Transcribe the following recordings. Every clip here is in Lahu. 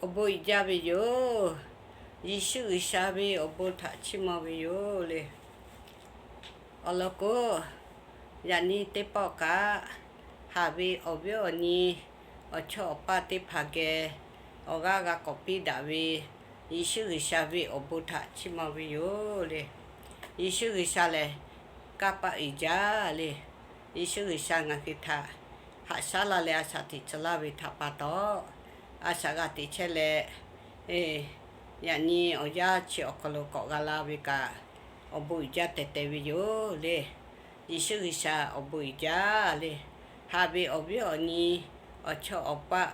Awˬ bon uiˍ jaˇ ve yoˬ. Yeˍsuˆ G'uiˬsha ve awˬ bon htaꞈ chiˇ mvuh ve yoˬ le. Awˬ lawn k'o, yaꞈ nyi teˇ pawˆ kaꞈ, haꞈ ve awˬ viˉ awˬ nyi, awˬ chawˇ awˬ paˇ teˇ hpaˍ geh awˬ g'aˇ g'a k'awꞈ piˇ daꞈ ve, Yeˍsuˆ G'uiˬsha ve awˬ bon htaꞈ chiˇ mvuh ve yoˬ le. Yeˍsuˆ G'uiˬsha lehˬ, kanˇ paˆ uiˍ jaˇ le. Yeˍsuˆ G'uiˬsha ngaˬ hui htaꞈ haꞈ shaˉ laˇ leh a shaꞈ teꞈ tcuh laˇ ve htaꞈ pa taw, a shaꞈ g'a teꞈ chehˇ leh, yaꞈ nyi awˬ yanˇ chi awˬ hk'aw lo k'awꞈ g'a la ve kaꞈ, awˬ bon uiˍ jaˇ tehˬ tehˬ ve yoˬ le. Yeˍsuˆ G'uiˬsha awˬ bon uiˍ jaˇ le. Haꞈ ve awˬ viˉ awˬ nyi, awˬ chawˇ awˬ paˆ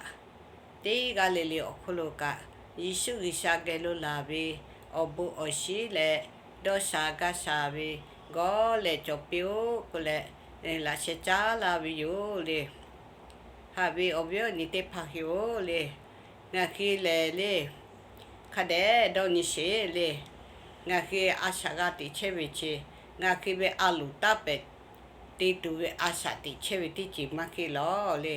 teˇ g'aˇ le le awˬ hk'oˆ lo kaꞈ, Yeˍsuˆ G'uiˬsha geh lo laˬ ve awˬ bon awˬ shinˉ leh dawˇ sha gaˇ sha ve gawˇ leh cawˬ piˇ-oˆ k'oˆ leh, laꞈ sheh caˉ laˇ ve yoˬ le. Haꞈ ve awˬ viˉ awˬ nyi teˇ hpaˍ hui-oˬ le, ngaˬ hui lehˬ le, hk'a dehꞈ dawˇ nyi sheˍ le. Ngaˬ hui a shaꞈ g'a teꞈ chehˇ ve chi, ngaˬ hui ve a loˍ taˇ pehˍ te tuˬ ve a shaꞈ teꞈ chehˇ ve teˇ ceuˬ maˇ heˆ lawˬ le.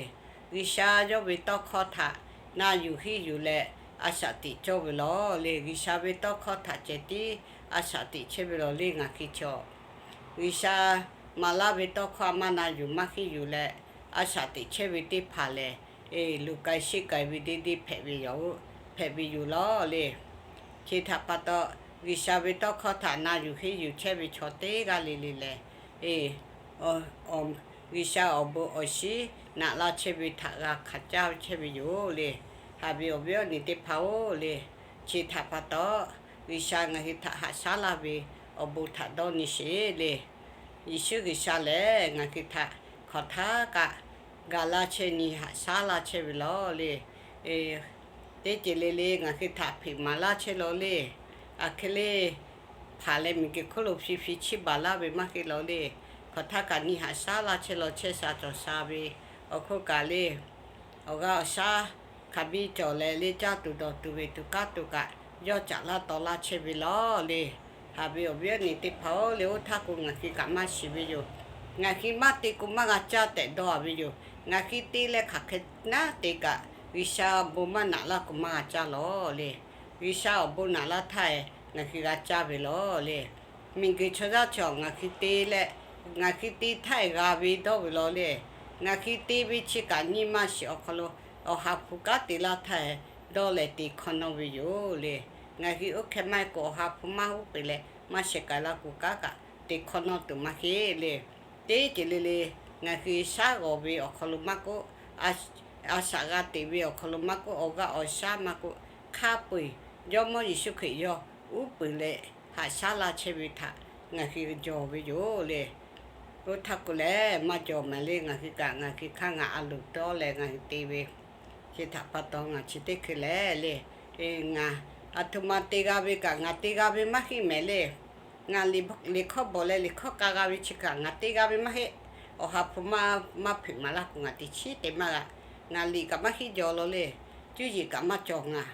G'uiˬsha yawˇ ve tawˇ hkawˇ htaꞈ na yuˬ henˇ yuˬ leh a shaꞈ teꞈ cawˇ ve lawˬ le. G'uiˬsha ve tawˇ hkawˇ htaꞈ ceh tiˉ a shaꞈ teꞈ chehˇ ve lawˬ le ngaˬ hui chaw. G'uiˬsha maˍ laˇ ve tawˇ hkawˇ a maˇ na yuˬ maˇ henˇ yuˬ leh a shaꞈ teꞈ chehˇ ve teˇ hpaˍ lehˬ, luˬ k'ai sheˆ k'ai ve deˇ deˇ hpehꞈ ve yoˬ, hpehꞈ ve yoˬ lawˬ le. Chi htaꞈ pa taw, G'uiˬsha ve tawˇ hkawˇ htaꞈ na yuˬ henˇ yuˬ chehˇ ve chaw teˇ g'aˇ le le lehˬ, G'uiˬsha awˬ bon awˬ shinˉ naꞈ laˇ chehˇ ve htaꞈ g'a hkanˍ caˇ chehˇ ve yoˬ le. Haꞈ ve awˬ viˉ awˬ nyi teˇ hpaˍ-oˬ le, chi htaꞈ pa taw, G'uiˬsha ngaˬ hui htaꞈ haꞈ shaˉ laˇ ve awˬ bon htaꞈ dawˇ nyi sheˍ le. Yeˍsuˆ G'uiˬsha lehˬ ngaˬ hui htaꞈ hk'awꞈ htaˇ kaꞈ gaˬ laˇ chehˇ nyi haꞈ shaˉ laˇ chehˇ ve lawˬ le. Teˇ ceuˬ le le ngaˬ hui htaꞈ hpeꞈ maˍ laˇ chehˇ lawˬ le. Aˬ hk'e le, hpaˍ leh miˬguiˬ hk'oˆ lo hpi hpi chiˇ baˬ laˇ ve maˇ heˆ lawˬ le. Hk'awꞈ htaˇ kaꞈ nyi haꞈ shaˉ laˇ chehˇ lawˬ, chehˇ sha cawˬ sha ve awˬ hk'oˆ kaꞈ le, awˬ g'aˇ awˬ shaˉ hk'aˬ biˇ cawˬ leh le, caˇ tuˬ dawˬ tuˬ ve tuˬ kanˉ tuˬ kaꞈ yawˇ caꞈ laˇ taw laˇ chehˇ ve lawˬ le. Haꞈ ve awˬ viˉ awˬ nyi teˇ hpaˍ-oˬ le, oˇ htaˇ k'o ngaˬ hui kaꞈ maˇ shiˍ ve yoˬ. Ngaˬ hui maˇ te k'o maˇ g'a caˇ tehꞈ dawˇ-a ve yoˬ. Ngaˬ hui te leh hk'aˬ hk'e naˉ te kaꞈ, G'uiˬsha awˬ bon maˇ naꞈ laˇ k'o maˇ g'a caˇ lawˬ le. G'uiˬsha awˬ bon naꞈ laˇ htaˇ e ngaˬ hui g'a caˇ ve lawˬ le. Miˬguiˬ chaw yaˇ chaw ngaˬ hui te leh, ngaˬ hui te htaˇ e g'a ve dawˇ ve lawˬ le. Ngaˬ hui te ve chi kaꞈ nyi ma shiˍ awˬ hk'aw lo Awˬ ha hpu kanˉ te laˇ htaˇ e dawˇ leh te hkawˇ nawˇ ve yoˬ le. Ngaˬ hui oˇ hk'e maˇ heˆ k'o Awˬ ha hpu maˇ huˉ peˬ leh maˇ sheh k'ai laˇ k'o kanˉ kaꞈ te hkawˇ nawˇ tuˬ maˇ heˆ le. Teˇ ceuˬ le le ngaˬ hui shaˉ g'awˬ ve awˬ hk'aw lo maˇ k'oˆ, a shaꞈ g'a teꞈ ve awˬ hk'aw lo maˇ k'oˆ, awˬ g'aˇ awˬ shaˉ maˇ k'oˆ, hk'a peu-eˬ Jawˇmawˇ Yeˍsuˆ Hkriꞈ yawˇ uˉ peunˍ leh haꞈ shaˉ laˇ chehˇ ve htaꞈ ngaˬ hui jawˬ ve yoˬ le. Oˇ htaˇ k'o lehˬ maˇ jawˬ maˍ le, ngaˬ hui kaꞈ ngaˬ hui hk'aˇ ngaˬ a loˍ dawˇ leh ngaˬ hui te ve. Chi htaꞈ pa taw ngaˬ chi teˇ hkui lehˬ le, ngaˬ aˬ htoꞈ ma te g'a ve kaꞈ ngaˬ te g'a ve maˇ heˆ mehˍ le. Ngaˬ liꞈ hkawˇ bawˬ leh liꞈ hkawˇ k'a g'a ve chi kaꞈ ngaˬ te g'a ve maˇ heˆ. Awˬ ha hpu maˇ hpeꞈ maˍ laˇ k'o ngaˬ teꞈ chiˉ te maˇ g'a. Ngaˬ liꞈ kaꞈ maˇ heˆ jaw lawˬ le. Cuˇ yiˍ kaꞈ maˇ cawˬ ngaˬ.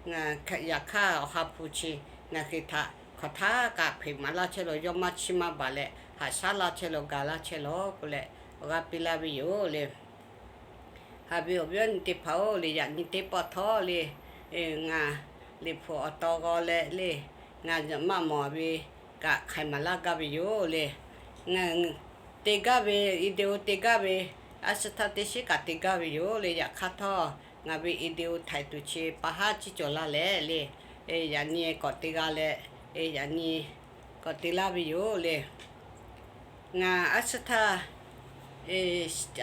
Yaꞈ hk'aˇ Awˬ ha hpu chi ngaˬ hui htaꞈ hk'awꞈ htaˇ kaꞈ hpeꞈ maˍ laˇ chehˇ lawˬ, yawˇ maˇ chiˇ maˇ baˬ leh haꞈ shaˉ laˇ chehˇ lawˬ, gaˬ laˇ chehˇ lawˬ k'oˆ leh awˬ g'aˇ piˇ laˇ ve yoˬ le. Haꞈ ve awˬ viˉ awˬ nyi teˇ hpaˍ-oˬ le, yaꞈ nyi teˇ pawˆ htawˇ le, ngaˬ liꞈ hpu awˬ taw g'aw leh le, ngaˬ maˇ mawˬ ve kaꞈ hk'aiˍ maˍ laˇ gaˇ ve yoˬ le. Ngaˬ te gaˇ ve, video te gaˇ ve, a shu htaˇ teˇ shiˉ kaꞈ te gaˇ ve yoˬ le. Yaꞈ hk'aˇ htawˇ ngaˬ ve video htaiˍ tuˬ chi pa haˉ ciˇ cawˬ laˇ leh le, yaꞈ nyi k'awꞈ te g'a leh, yaꞈ nyi k'awꞈ te laˇ ve yoˬ le. Ngaˬ a shu htaˇ,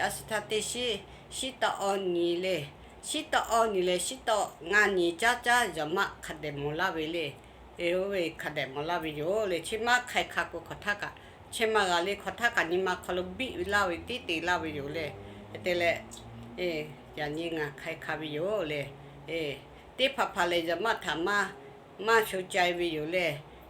a shu htaˇ teˇ shiˉ, shiˉ tawˆ awˇ nyi le, shiˉ tawˆ awˇ nyi leh shiˉ tawˆ ngaˇ nyi caˉ caˉ yaˬ maˆ hk'a dehꞈ mawˬ laˇ ve le. Oˇ ve hk'a dehꞈ mawˬ laˇ ve yoˬ le. Chi maˇ hk'ai hk'a k'o hk'awꞈ htaˇ kaꞈ chehˇ maˇ g'a le. Hk'awꞈ htaˇ kaꞈ nyi ma hk'aw lo biˆ laˇ ve tiˉ te laˇ ve yoˬ le. Hk'e te leh, yaꞈ nyi ngaˬ hk'ai hk'a ve yoˬ le. Teˇ hpaˍ hpaˍ lehˬ yaˬ maˆ htaꞈ maˇ sho cai ve yoˬ le.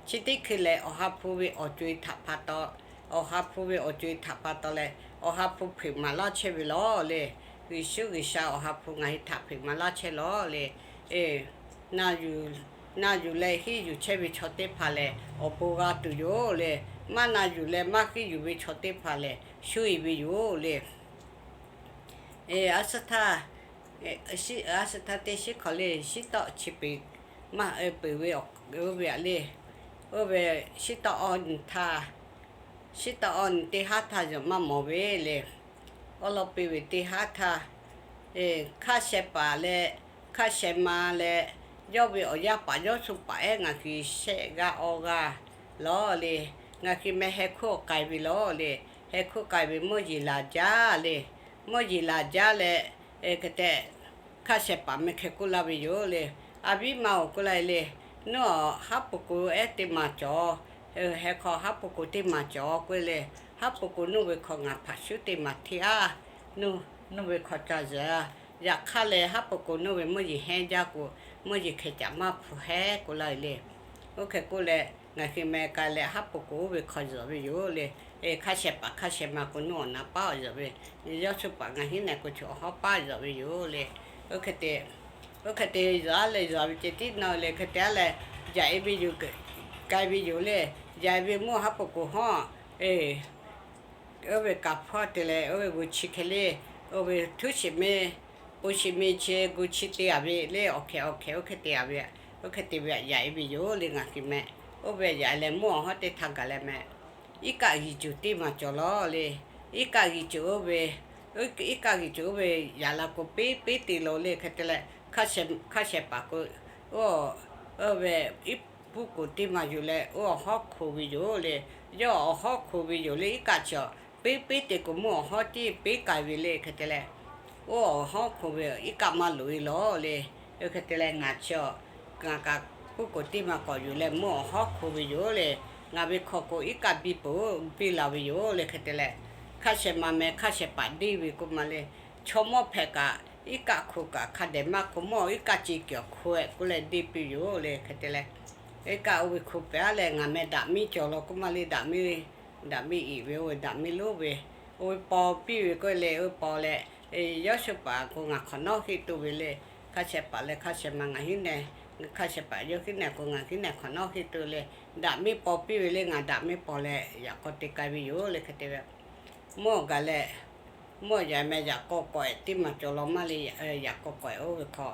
Chi teˇ hkui lehˬ Awˬ ha hpu ve awˬ co-e htaꞈ pa taw, Awˬ ha hpu ve awˬ co-e htaꞈ pa taw leh Awˬ ha hpu hpeꞈ maˍ laˇ chehˇ ve lawˬ le. Yeˍsuˆ G'uiˬsha Awˬ ha hpu ngaˬ hui htaꞈ hpeꞈ maˍ laˇ chehˇ lawˬ le. Na yuˬ leh henˇ yuˬ chehˇ ve chaw teˇ hpaˍ lehˬ awˬ bon g'a tuˬ yoˬ le. Maˇ na yuˬ leh maˇ henˇ yuˬ ve chaw teˇ hpaˍ lehˬ shu-e ve yoˬ le. A shu htaˇ Shiˉ, a shu htaˇ teˇ shiˉ hk'awꞈ le, shiˉ tawˆ chi peuˬ maˇ peuˬ ve, oˇ ve aꞈ le, oˇ ve shiˉ tawˆ awˇ nyi htaˇ, shiˉ tawˆ awˇ nyi teˇ haˉ htaˇ yawˬ maˇ mawˬ ve le. Awˉ lawˉ piˇ ve teˇ haˉ htaˇ, hkaˆ sheh paˍ leh hkaˆ sheh ma leh, yawˇ ve awˬ yaˇ paˍ Yawˇsuˆ paˍ ehˉ ngaˬ hui shehˆ g'aˇ awˇ g'aˇ lawˬ le. Ngaˬ hui meh heh hkuˇ k'ai ve lawˬ le. Heh hkuˇ k'ai ve mvuhˇ yeˬ laˬ jaˇ le. Mvuhˇ yeˬ laˬ jaˇ leh, hk'e te hkaˆ sheh paˍ meh hkeh k'oˆ laˇ ve yoˬ le. A viˉ ma-oˬ, k'oˆ laˇ le, nuˇ-aˬ, haˉ pui k'o ehˉ teˇ maˬ cawˬ, heh hk'aw haˉ pui k'o teˇ maˬ cawˬ k'oˆ le. Haˉ pui k'o nuˇ ve hk'aw ngaˬ hpaꞈ shuˉ teˇ maˬ hteˇ aˇ, nuˇ ve hk'aw ca zuhˬ a. Yaꞈ hk'aˇ leh haˉ pui k'o nuˇ ve mvuhˇ yeˬ hehnˇ jaˇ k'o, mvuhˇ yeˬ hkeh caꞈ maˇ hpu hehnˇ k'oˆ laˇ le. Oˇ hk'e k'oˆ leh, ngaˬ hui meh k'ai leh haˉ pui k'o oˇ ve hk'aw zuhˬ ve yoˬ le. Hkaˆ sheh paˍ hkaˆ sheh ma k'o nuˇ awˬ na paˉ awˬ zuhˬ ve, Yawˇsuˆ paˍ ngaˬ hui nehˬ k'o chaw awˬ hawˉ paˉ zuhˬ ve yoˬ le. Oˇ hk'e te, oˇ hk'e te zuhˬ aˉ leh zuhˬ ve ceh tiˉ na le. Hk'e te aˉ leh, yaꞈ-e ve yoˬ, k'ai ve yoˬ le. Yaꞈ-e ve mvuhˇ haˉ pui k'o hawˉ, oˇ ve kaꞈ hpawˇ te leh oˇ ve gu chi hk'e le, oˇ ve htuˉ shiˍ me, po shiˍ me chi gu chi te a ve le, awˬ hkehˍ awˬ hkehˍ oˇ hk'e te a ve, oˇ hk'e te ve yaꞈ-e ve yoˬ le ngaˬ hui meh. Oˇ ve yaꞈ-e leh mvuhˇ awˬ hawˉ teˇ htaˇ gaˬ leh meh, iˉ kaˆ g'iˍ cuˬ teˇ maˬ cawˬ lawˬ le. Iˉ kaˆ g'iˍ cuˬ oˇ ve, iˉ kaˆ g'iˍ cuˬ oˇ ve yaꞈ la k'o piˉ piˉ te lawˬ le. Hk'e te leh, hkaˆ sheh paˍ k'o, oˇ ve iˉ puˇ k'oˍ teˇ maˬ yuˬ leh oˇ awˬ hawˉ hkoˍ ve yoˬ le. Yawˇ awˬ hawˉ hkoˍ ve yoˬ le. Iˉ kaˆ chi awˬ piˉ piˉ te k'o mvuhˇ awˬ hawˉ tiˉ piˉ k'ai ve le. Hk'e te leh, oˇ awˬ hawˉ hkoˍ ve iˉ kaˆ maˇ loꞈ-e lawˬ le. Oˇ hk'e te leh ngaˬ chi ngaˬ kaꞈ puˇ k'oˍ teˇ maˬ k'awꞈ yuˬ leh mvuhˇ awˬ hawˉ hkoˍ ve yoˬ le. Ngaˬ ve hk'aw k'o iˉ kaˆ biˇ peuˬ biˇ la ve yoˬ le. Hk'e te leh, hkaˆ sheh ma meh hkaˆ sheh paˍ deˇ ve k'oˆ ma le, chaw mawˇ hpehꞈ kaꞈ iˉ kaˆ hkoˍ kaꞈ hk'a dehꞈ maˇ hkoˍ, mvuhˇ iˉ kaˆ ce kiˬ awˬ hkoˍ-e k'oˆ leh deˇ piˇ yoˬ le. Hk'e te leh, iˉ kaˆ oˇ ve hkoˍ pehꞈ aˉ leh ngaˬ meh daꞈ miˉ cawˬ lawˬ k'oˆ ma le, daꞈ miˉ, daꞈ miˉ iˍ ve oˇ ve daꞈ miˉ lonˉ ve, oˇ ve paw piˇ ve k'oˆ le. Oˇ ve paw leh, Yawˇsuˆ paˍ k'o ngaˬ hk'awꞈ nawˉ heˆ toˇ ve le. Hkaˆ sheh paˍ leh hkaˆ sheh ma ngaˬ hui nehˬ, hkaˆ sheh paˍ yawˇ hui nehˬ k'o ngaˬ hui nehˬ hk'awꞈ nawˉ heˆ toˇ le. Daꞈ miˉ paw piˇ ve le, ngaˬ daꞈ miˉ paw leh yaꞈ k'aw te k'ai ve yoˬ le. Hk'e te ve, mvuhˇ gaˬ leh, mvuhˇ yaꞈ meh yaꞈ k'aw k'awꞈ-e teˇ maˬ cawˬ lawˬ maˇ le. Yaꞈ k'aw k'awꞈ-e oˇ ve hk'aw,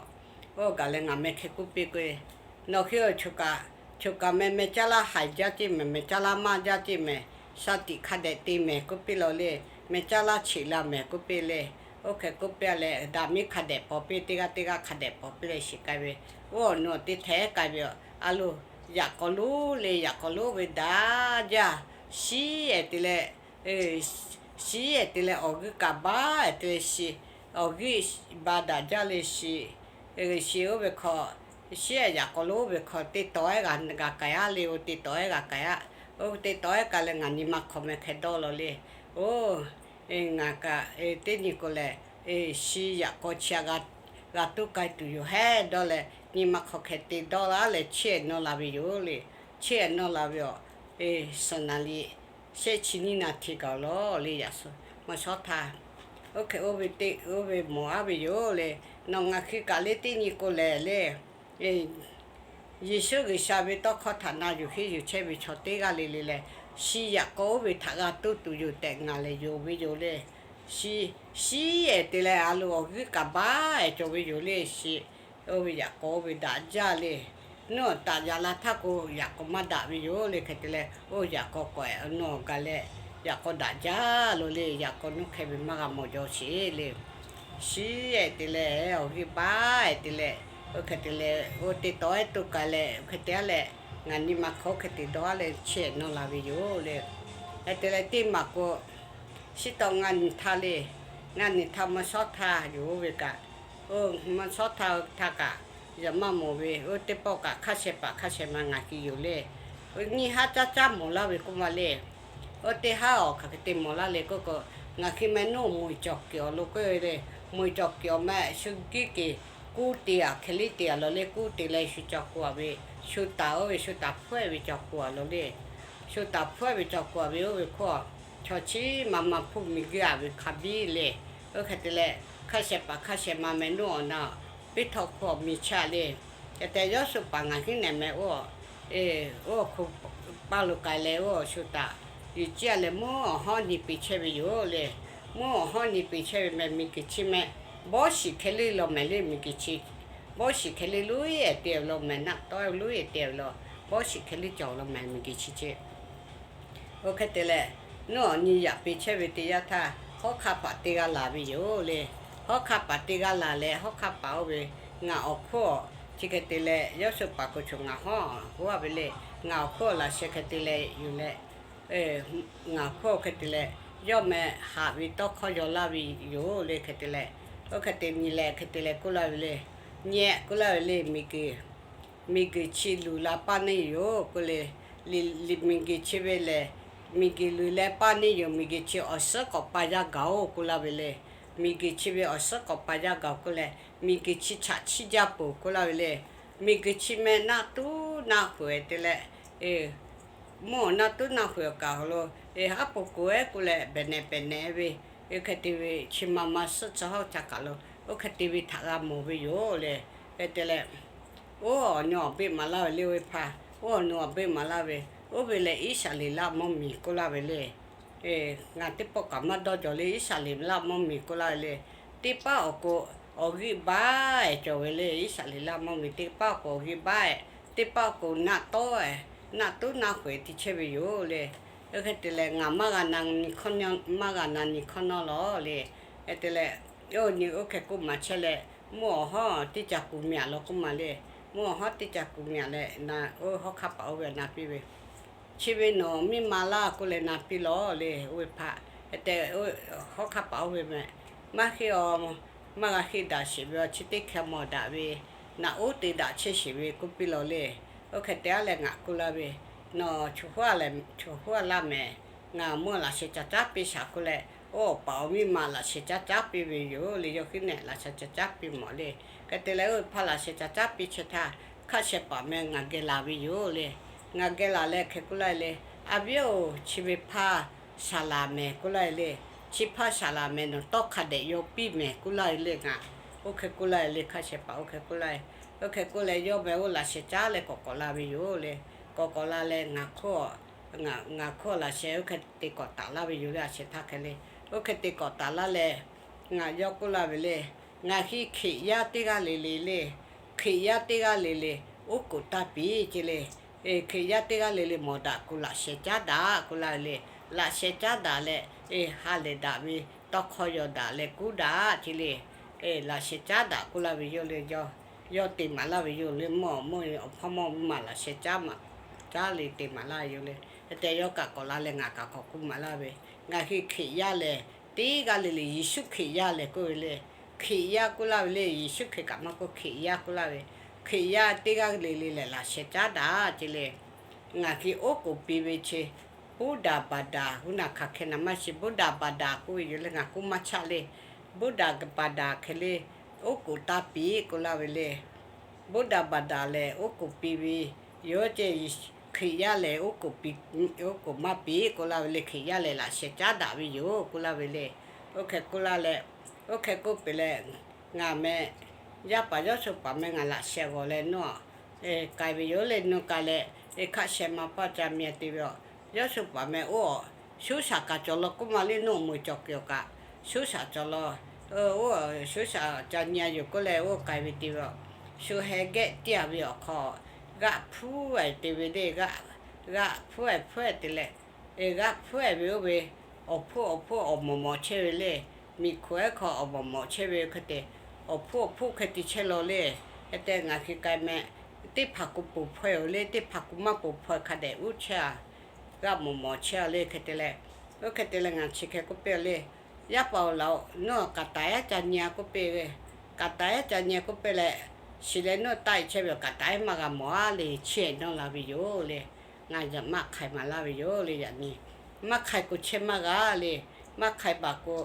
oˇ gaˬ leh ngaˬ meh hk'e k'oˆ piˇ k'o, nawˬ hui choˬ kaꞈ, choˬ kaꞈ meh meh caˇ laˇ haiˬ jaˇ ceˇ mehˍ, meh caˇ laˇ maˇ jaˇ ceˇ mehˍ, sha tiꞈ hk'a dehꞈ te mehˍ k'oˆ piˇ lawˬ le. Meh caˇ laˇ cheꞈ la mehˍ k'oˆ piˇ le. Oˇ hk'e k'oˆ piˇ leh daꞈ miˉ hk'a dehꞈ paw piˇ, teˇ g'aˇ teˇ g'aˇ hk'a dehꞈ paw piˇ leh shiˍ k'ai ve, oˇ awˬ nu awˬ teˇ htehꞈ k'ai ve, a loˬ, yaꞈ k'aw lonˉ le. Yaꞈ k'aw lonˉ ve daꞈ jaˇ. Shiˉ-ehˍ te leh, shiˉ-ehˍ te leh awˬ g'euˆ kaꞈ baˬ-ehˍ te leh shiˍ, awˬ g'euˆ baˬ daꞈ jaˇ le shiˍ. Shiˍ oˇ ve hk'aw, shiˉ-ehˍ yaꞈ k'aw lonˉ ve hk'aw teˇ tawˍ-ehˉ g'a k'ai aˉ le. Oˇ teˇ tawˍ-ehˉ g'a k'ai aˉ. Oˇ teˇ tawˍ-ehˉ k'ai leh ngaˬ nyi ma hk'awꞈ meh hk'e dawˇ lawˬ le. Oˇ, ngaˬ kaꞈ teˇ nyi k'o lehˬ, shiˍ yaꞈ k'aw chi g'a tuˉ k'ai tuˬ yoˬ heˉ dawˇ leh nyi ma hk'awꞈ hk'e te dawˇ laˇ leh chehˇ-ehˍ nawˇ la ve yoˬ le. Chehˇ-ehˍ nawˇ la ve awˬ, suhˍ naˍ liꞈ shehˆ chi nyiˇ naˍ htiꞈ gaˬ lawˬ le. Yaꞈ mvuhˇ shawˉ htaˇ, oˇ hk'e oˇ ve teˇ oˇ ve mawˬ aˉ ve yoˬ le. Nawˬ ngaˬ hui kaꞈ le teˇ nyi k'o lehˬ le, Yeˍsuˆ G'uiˬsha ve tawˇ hkawˇ htaꞈ na yuˬ henˇ yuˬ chehˇ ve chaw teˇ g'aˇ le le leh, shiˍ yaꞈ k'aw oˇ ve htaꞈ g'a tuˉ tuˬ yoˬ tehꞈ ngaˬ lehˬ yonˍ ve yoˬ le. Shiˍ, shiˉ-ehˍ te leh a loˬ awˬ g'euˆ kaꞈ baˬ-ehˍ cawˬ ve yoˬ le shiˍ. Oˇ ve yaꞈ k'aw oˇ ve daꞈ jaˇ le. Nuˇ taꞈ yaꞈ la htaˇ k'o yaꞈ k'aw maˇ daꞈ ve yoˬ le. Hk'e te leh oˇ yaꞈ k'aw k'awꞈ-ehˍ nawˇ gaˬ leh, yaꞈ k'aw daꞈ jaˇ lo le. Yaꞈ k'aw nuˇ hkeh ve maˇ g'a mawˬ jaw sheˍ le. Shiˉ-ehˍ te leh awˬ g'euˆ baˬ-ehˍ te leh, oˇ hk'e te leh oˇ teˇ tawˍ-ehˉ toˇ k'ai leh, oˇ hk'e te aˉ leh ngaˬ nyi ma hk'awꞈ oˇ hk'e te dawˇ aˉ leh chehˇ-ehˍ nawˇ la ve yoˬ le. Hk'e te leh teˇ maˬ k'o, shiˉ tawˆ ngaˇ nyi htaˇ le, ngaˇ nyi htaˇ mvuhˇ shawˉ htaˇ yoˬ oˇ ve kaꞈ, oˇ mvuhˇ shawˉ htaˇ htaˇ kaꞈ, yaꞈ maˇ mawˬ ve oˇ teˇ pawˆ kaꞈ hkaˆ sheh paˍ hkaˆ sheh ma ngaˬ hui yoˬ le. Nyiˇ haˉ caˉ caˉ mawˬ laˇ ve k'oˆ ma le. Oˇ teˇ haˉ awˬ hk'aˬ hk'e te mawˬ laˇ le k'oˆ k'o, ngaˬ hui meh nuˇ moˍ cawˬ kiˬ awˬ lo k'oˆ ve le. Moˍ cawˬ kiˬ awˬ meh shu giˉ ke kuˉ te-a hk'e le te-a lawˬ le. Kuˉ te leh shu cawˬ k'o-a ve, shu taˍ oˇ ve shu taˍ hpfuhˇ-ehˍ ve cawˬ k'o-a lawˬ le. Shu taˍ hpfuhˇ-ehˍ ve cawˬ k'o-a ve oˇ ve hk'oˆ, chaw chi ma ma hpuˇ miˬ guiˇ-a ve hk'a biˇ le. Oˇ hk'e te leh hkaˆ sheh paˍ hkaˆ sheh ma meh nuˇ awˬ na piˇ htawˇ hk'oˆ miˬ chaˇ le. Hk'e te Yawˇsuˆ paˍ ngaˬ hui nehˬ meh oˇ, oˇ hk'oˆ paˇ lo k'ai leh oˇ shu taˍ yuˬ ciˇ-a leh mvuhˇ awˬ hawˉ nyi piˇ chehˇ ve yoˬ le. Mvuhˇ awˬ hawˉ nyi piˇ chehˇ ve meh miˬ guiˬ chi meh Bawˇ shiˍ hkeh leˇ law mehˍ le miˬguiˬ chi, bawˇ shiˍ hkeh leˇ loˉ-eˬ te law mehˍ, naˆ tawˉ loˉ-eˬ te law, bawˇ shiˍ hkeh leˇ cawˬ law mehˍ miˬguiˬ chi ce. Oˇ hk'e te leh, nawˬ nyi yaꞈ piˇ chehˇ ve teˇ yanˇ htaˇ, hawˉ hk'aˇ paˍ teˇ g'aˇ laˬ ve yoˬ le. Hawˉ hk'aˇ paˍ teˇ g'aˇ laˬ leh, hawˉ hk'aˇ paˍ oˇ ve, ngaˬ awˬ hkawˇ chi hk'e te leh, yawˇ shu paˍ kuˬ choˬ ngaˬ hawˉ hoˉ-a ve le. Ngaˬ awˬ hkawˇ laꞈ sheh hk'e te leh yuˬ leh, ngaˬ awˬ hkawˇ hk'e te leh, yawˇ meh haꞈ ve tawˇ hkawˇ yaw laˇ ve yoˬ le hk'e te leh, oˇ hk'e te nyi leh hk'e te leh k'oˆ laˇ ve le. Nyi-eh k'oˆ laˇ ve le, miˬguiˬ miˬguiˬ chi luˬ la paˇ neˇ yoˬ k'oˆ le. Miˬguiˬ chi ve lehˬ, miˬguiˬ luˬ leh paˇ neˇ yoˬ, miˬguiˬ chi awˬ suhˉ k'awꞈ pa yaˇ gaˬ-oˬ k'oˆ laˇ ve le. Miˬguiˬ chi ve awˬ suhˉ k'awꞈ pa yaˇ gaˬ-oˬ k'oˆ leh, miˬguiˬ chi chaꞈ chiˇ jaˇ peuˬ k'oˆ laˇ ve le. Miˬguiˬ chi meh naˆ tuˉ naˆ hoꞈ-eˬ te leh, mvuhˇ awˬ naˆ tuˉ naˆ hoꞈ-eˬ awˬ kaˍ awˬ lo, haˉ pui kuˬ-eˬ k'oˆ leh behˬ nehˬ behˬ nehˬ ve, hk'e te ve chi ma ma suhˉ tcuh hawˉ ca kaˬ lo, oˇ hk'e te ve htaꞈ g'a mawˬ ve yoˬ le. Hk'e te leh, oˇ awˬ nu awˬ beˆ maˍ laˇ ve le, oˇ ve hpaˇ, oˇ awˬ nu awˬ beˆ maˍ laˇ ve, oˇ ve lehˬ Iˉsaˍreˍlaˆ mvuhˇmiˬ k'oˆ laˇ ve le. Ngaˬ teˇ pawˆ kaꞈ maˇ dawˇ jawˬ le, Iˉsaˍreˍlaˆ mvuhˇmiˬ k'oˆ laˇ ve le. Teˇ paˉ awˬ k'o, awˬ g'euˆ baˆ-eˬ cawˬ ve le, Iˉsaˍreˍlaˆ mvuhˇmiˬ teˇ paˉ awˬ k'o awˬ g'euˆ baˆ-eˬ, teˇ paˉ awˬ k'o naˆ tawˉ-eˬ, naˆ tuˉ naˆ hoꞈ-eˬ te chehˇ ve yoˬ le. Oˇ hk'e te leh ngaˬ maˇ g'a na nyi hkawˇ nawˉ, maˇ g'a na nyi hkawˇ nawˉ laˬ le. Hk'e te leh, oˇ nyi oˇ hk'e k'oˆ maˍ chehˇ leh, mvuhˇ awˬ hawˉ teˇ ca kuˬ miˬ-aꞈ law k'oˆ ma le. Mvuhˇ awˬ hawˉ teˇ ca kuˬ miˬ-aꞈ leh, na oˇ hawˉ hk'aˇ paˍ oˇ ve na piˇ ve, chi ve nawˬ miˇ ma laˇ k'oˆ leh na piˇ law le. Oˇ ve hpaˇ hk'e te, hawˉ hk'aˇ paˍ oˇ ve meh, maˇ heˆ-aˬ, maˇ g'a heˆ daꞈ sheˍ ve, awˬ chi teˇ hkeh mawˬ daꞈ ve, naꞈ uˉ te daꞈ chehˇ sheˍ ve k'oˆ piˇ law le. Oˇ hk'e te-a leh ngaˬ k'oˆ laˇ ve, nawˬ choˬ hoˉ-a leh choˬ hoˉ-a laˇ mehˍ. Ngaˬ mvuhˇ laꞈ sheh ca caˉ piˇ shaˍ k'oˆ leh, oˇ awˬ paˍ awˬ miˇ ma laꞈ sheh caˉ caˉ piˇ ve yoˬ le. Yawˇ hui nehˬ laꞈ sheh ca caˉ piˇ mawˬ le. Hk'e te leh oˇ ve hpaˇ laꞈ sheh ca caˉ piˇ chehˇ htaˇ, hk'a shehˍ paˍ meh ngaˬ geh laˬ ve yoˬ le. Ngaˬ geh laˬ leh hk'e k'oˆ laˇ ve le, a viˉ-oˬ, chi ve hpaˇ saˍ laˍ mehˍ k'oˆ laˇ ve le. Chi hpaˇ saˍ laˍ mehˍ, nawˬ tawˇ hk'a dehꞈ yaw piˇ mehˍ k'oˆ laˇ ve le. Ngaˬ oˇ hk'e k'oˆ laˇ ve le, hk'a shehˍ paˍ oˇ hk'e k'oˆ laˇ ve. Oˇ hk'e k'oˆ leh yawˇ meh oˇ laꞈ sheh caˉ leh k'awꞈ k'awꞈ la ve yoˬ le. K'awꞈ k'awꞈ la leh ngaˬ hkawˇ, ngaˬ hkawˇ laꞈ sheh oˇ hk'e te k'awꞈ taˍ laˇ ve yoˬ le. A shehˍ htaˇ hk'e le, oˇ hk'e te k'awꞈ taˍ laˇ leh, ngaˬ yawˇ k'oˆ laˇ ve le, ngaˬ hui Hkriꞈ yaˇ teˇ g'aˇ le le le, Hkriꞈ yaˇ teˇ g'aˇ le le, oˉ k'oˍ taˇ piˇ ce le. Hkriꞈ yaˇ teˇ g'aˇ le le mawˬ daꞈ k'o laꞈ sheh caˉ daꞈ k'oˆ laˇ ve le. Laꞈ sheh caˉ daꞈ leh, ha lehˬ daꞈ ve tawˇ hkawˇ yaw daꞈ leh kuˉ daꞈ ce le. Laꞈ sheh caˉ daꞈ k'oˆ laˇ ve yoˬ le. Yawˇ te maˍ laˇ ve yoˬ le. Mvuhˇ awˬ mvuhˇ awˬ hpawˇ mawˇ maˬ laꞈ sheh caˉ maˍ, caˉ le te maˍ laˇ ve yoˬ le. Hk'e te yawˇ kaꞈ k'awꞈ la leh ngaˬ kaꞈ k'awꞈ k'oˆ maˍ laˇ ve, ngaˬ hui Hkriꞈ yaˇ lehˬ teˇ g'aˇ le le, Yeˍsuˆ Hkriꞈ yaˇ lehˬ k'oˆ ve le. Hkriꞈ yaˇ k'oˆ laˇ ve le. Yeˍsuˆ Hkriꞈ kaꞈ maˇ k'oˆ, Hkriꞈ yaˇ k'oˆ laˇ ve. Hkriꞈ yaˇ teˇ g'aˇ le le lehˬ laꞈ sheh caˉ daꞈ ce le. Ngaˬ hui oˉ k'oˍ piˇ ve chi, Buddha baˬ daˍ, huˉ naˬ hk'aˬ hk'e naˍ maˇ shiˍ, Buddha baˬ daˍ k'oˆ ve yoˬ le. Ngaˬ k'oˆ maˇ chaˆ le. Buddha baˬ daˍ hk'e le, oˉ k'oˍ taˇ piˇ k'oˆ laˇ ve le. Buddha baˬ daˍ lehˬ oˉ k'oˍ piˇ ve yoˬ ce. Hkriꞈ yaˇ lehˬ oˉ k'oˍ piˇ, oˉ k'oˍ maˇ piˇ k'oˆ laˇ ve le. Hkriꞈ yaˇ lehˬ laꞈ sheh caˉ daꞈ ve yoˬ k'oˆ laˇ ve le. Oˇ hk'e k'oˆ laˇ leh, oˇ hk'e k'oˆ peuˬ leh, ngaˬ meh yaˇ paˍ yawˇ shu paˍ meh ngaˬ laꞈ sheh g'awˬ leh nawˇ k'ai ve yoˬ le. Nawˇ k'ai leh, hk'aˆ sheh ma paˇ ca meh te ve aˬ. Yawˇ shu paˍ meh oˇ aˬ, shuˉ shaˍ kaꞈ cawˬ law k'oˆ ma le. Nawˇ meuˬ cawˬ kuiˬ awˬ kaꞈ shuˉ shaˍ cawˬ law. Oˇ shuˉ shaˍ ca nyi-a yoˬ k'oˆ leh oˇ k'ai ve te ve aˬ. Shu heh gehˆ tiˇ-a ve awˬ hk'aw, g'aˆ hpuˉ-e te ve le. G'aˆ hpuˉ-e hpuˉ-e te leh, g'aˆ hpuˉ-e ve oˇ ve awˬ hpfuhˇ awˬ hpfuhˇ awˬ mawˬ mawˬ chehˇ ve le. Miˬ hkoˍ ehˉ hk'aw awˬ mawˬ mawˬ chehˇ ve hk'e te, awˬ hpfuhˇ awˬ hpfuhˇ hk'e te chehˇ law le. Hk'e te ngaˬ hui k'ai meh, teˇ hpaˍ k'o poˬ hpaw-e-oˬ le, teˇ hpaˍ k'o maˇ poˬ hpaw-e hk'a dehꞈ uˉ chehˇ-a. G'aˆ mawˬ mawˬ chehˇ-a le. Hk'e te leh, oˇ hk'e te leh ngaˬ chi hk'e k'oˆ piˇ-a le, yaˇ paˍ-oˬ laˬ-oˬ, nawˇ kaˍ taˍ ehˉ ca nyi-a k'oˆ piˇ ve, kaˍ taˍ ehˉ ca nyi-a k'oˆ piˇ leh, shiˍ leh nawˇ taˆ-e chehˇ ve aˬ, kaˍ taˍ ehˉ maˇ g'a mawˬ-a le. Chiˇ-e nawˇ la ve yoˬ le. Ngaˬ yaꞈ maˆ hk'ai maˍ laˇ ve yoˬ le. Yaꞈ nyi maˇ hk'ai k'o chehˇ maˇ g'a le. Maˇ hk'ai baˬ k'o,